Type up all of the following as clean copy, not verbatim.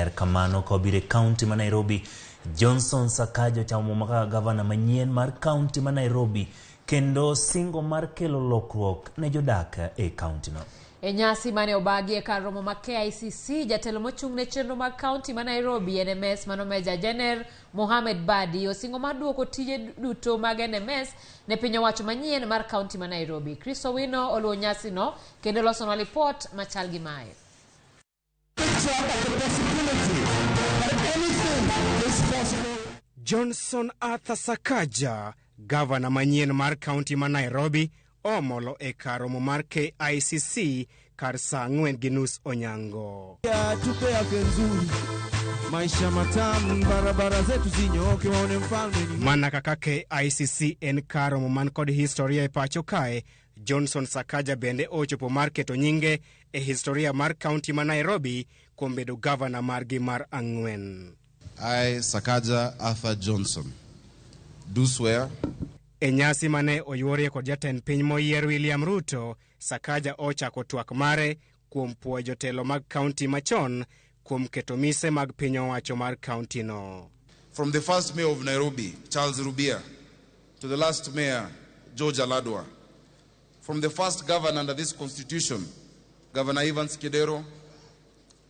Maler kamano ka wabiro e kaunti ma Nairobi, Johnson Sakaja ochamo muma kaka gavana manyien mar kaunti ma Nairobi kendo singo mar kelo lokruok ne jodak e kauntino. E nyasi mane obagi e kar romo ma KICC, jatelo mochung' ne chenro mag kaunti ma Nairobi, NMS mano Meja Jener Mohamed Badi osingo mar duoko tije duto mag NMS ne piny owacho manyien mar kaunti ma Nairobi. Chris Owino oluwo nyasino kendo losonwa lipot machal gi mae. Johnson Arthur Sakaja, gavana manyien mar kaunti ma Nairobi, omolo e kar romo mar KICC kar saa 4:30 onyango. Tupe afya nzuri, maisha matamu, barabara zetu zinyooke, waone mfalme ni Mana kaka KICC en kar romo man kod historia e pacho kae, Johnson Sakaja bende ochopo mar keto nyinge e historia mar kaunti ma Nairobi kuom bedo gavana margi mar 4. I, Sakaja Arthur Johnson, do swear E nyasi mane oyuorie kod jatend piny moyier William Ruto, Sakaja ochako twak mare kuom puoyo jotelo mag kaunti machon kuom keto mise mag piny owacho mar kaunti no. From the first mayor of Nairobi, Charles Rubia, to the last mayor, George Aladwa. From the first governor under this constitution, Governor Evans Kidero,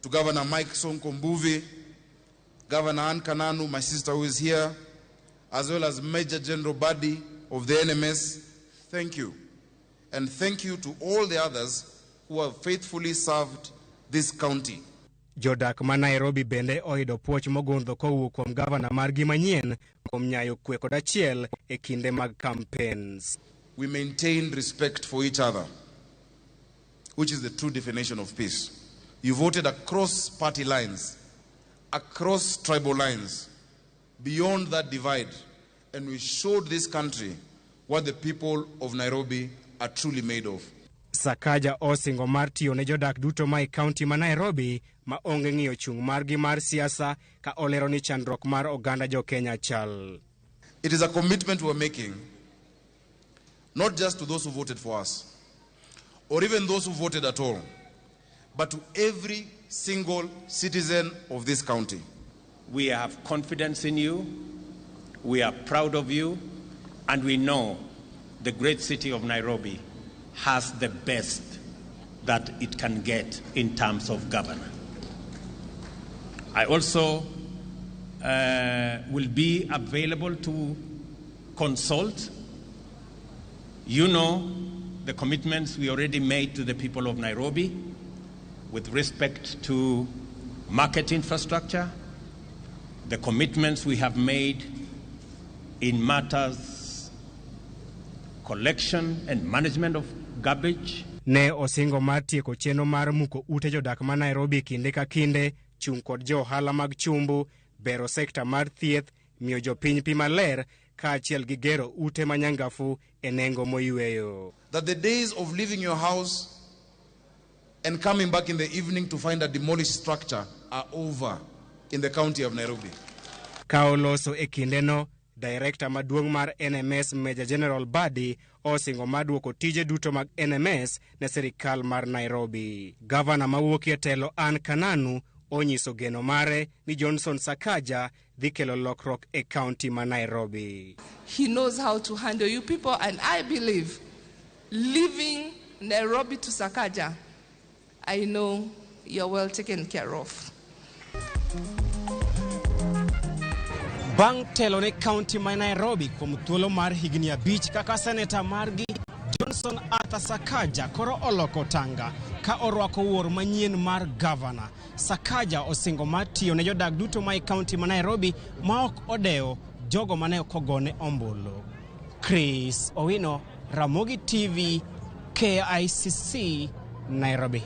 to Governor Mike Sonko Mbuvi, Governor Ann Kananu, my sister who is here, as well as Major General Badi of the NMS, thank you. And thank you to all the others who have faithfully served this county. Jodak ma Nairobi bende oyudo puoch mogundho kowuok kuom gavana margi manyien kuom nyayo kwe kod achiel e kinde mag campaigns. We maintained respect for each other, which is the true definition of peace. You voted across party lines, across tribal lines, beyond that divide, and we showed this country what the people of Nairobi are truly made of. Sakaja osingo mar tiyo ne jodak duto ma e kaunti ma Nairobi ma onge ng'iyo chung' margi mar siasa ka olero ni chandruok mar oganda jo Kenya chal. It is a commitment we're making, not just to those who voted for us, or even those who voted at all, but to every single citizen of this county. We have confidence in you, we are proud of you, and we know the great city of Nairobi has the best that it can get in terms of governor. I also will be available to consult. You know the commitments we already made to the people of Nairobi with respect to market infrastructure, the commitments we have made in matters collection and management of garbage. Ne osingo mar tieko chenro mar muko ute jodak ma Nairobi kinde ka kinde, chung' kod jo ohala mag chumbu, bero sekta mar thieth, miyo jopiny pi maler, kaachiel gi gero ute manyangafu e nengo moyweyo. That the days of leaving your house and coming back in the evening to find a demolished structure are over in the county of Nairobi. Ka oloso e kindeno, Director maduong' mar NMS Major General Badi osingo mar duoko tije duto mag NMS ne sirikal mar Nairobi. Gavana mawuok e telo Ann Kananu onyiso geno mare ni Johnson Sakaja dhi kelo lokruok e kaunti ma Nairobi. He knows how to handle you people, and I believe leaving Nairobi to Sakaja, I know you're well taken care of. Bang' telo ne kaunti ma Nairobi kuom thuolo mar higni 5 kaka seneta margi, Johnson Arthur Sakaja koro oloko tanga ka orwako wuor manyien mar gavana. Sakaja osingo mar tiyo ne jodak duto ma e kaunti ma Nairobi ma ok odewo jogo mane ok ogone ombulu. Chris Owino, Ramogi TV, KICC, Nairobi.